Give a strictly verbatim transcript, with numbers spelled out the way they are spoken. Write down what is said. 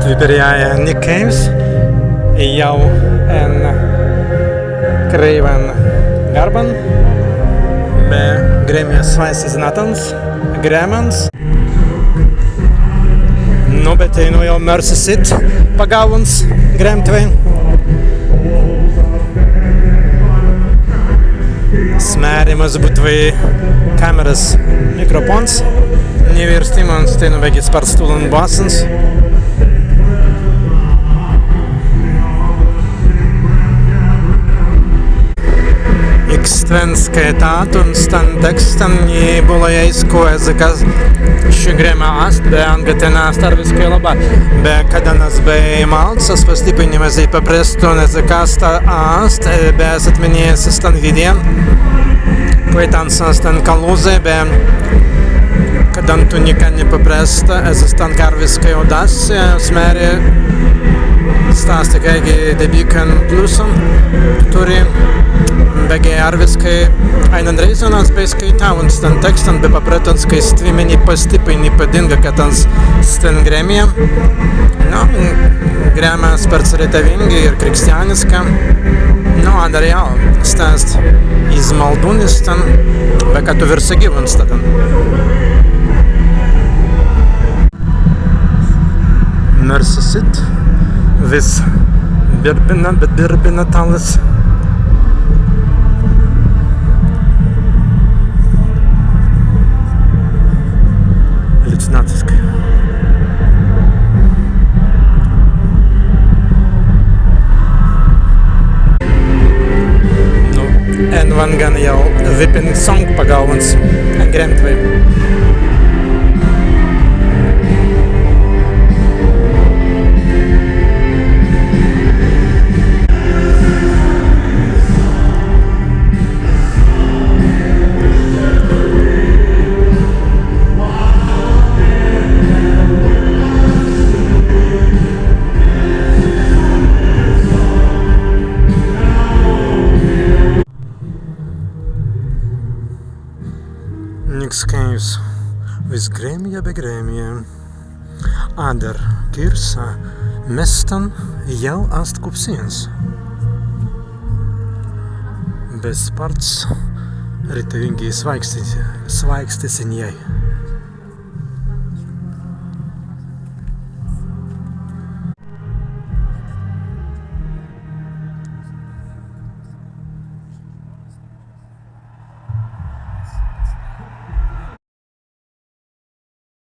Wi perēi Nick Caves, jāu en krēiwan garban, be grēmja swāise zinātans grēmans. Nu, be teinū jāu Mercy Seat pagāwuns grēmtwei. As mēri, mazzi būtwei kameras mikrofons ni wīrst imans, teinū beggi spārts tūlin bāsins. Ik stwen skaitātun stan tekstan ni būlai aīsku, ezze ka ši grēma ast, be anga tenā ast arwiskai laba. Be kaddan as bēi malds, as pastippai ni mazēi paprestun, ezze ka sta ast, be as etminni si stan wīdjan, kwēitan stan kalūzai, be kaddan tū nika ni papresta, ezze stan arwiskai audāsi, as mēri, sta ast kāigi debīkan plūsan turri, beggi arwiskai aīnan rēizan as bēi skaitāwuns stan tekstan, be paprestans, kāi stwi mennei pastippai ni padīnga, ka tēn stan grēmja. Nu, grēma spārts retawīngi ir krikstiāniska. Nu, adder jāu, sta ast iz maldūnistan, be ka tū wīrst segīwuns stan. Mercy Seat wis birbina, bet birbina tālis. Halucināciski. Nu, en wāngan jāu Whipping Song pagāwuns en grēmtwei. Niks Kēivs wis grēmja be grēmja. Adder kīrsa mestan jāu ast kupsins. Be spārts retawīngi swāikstis, swāikstis en jāi.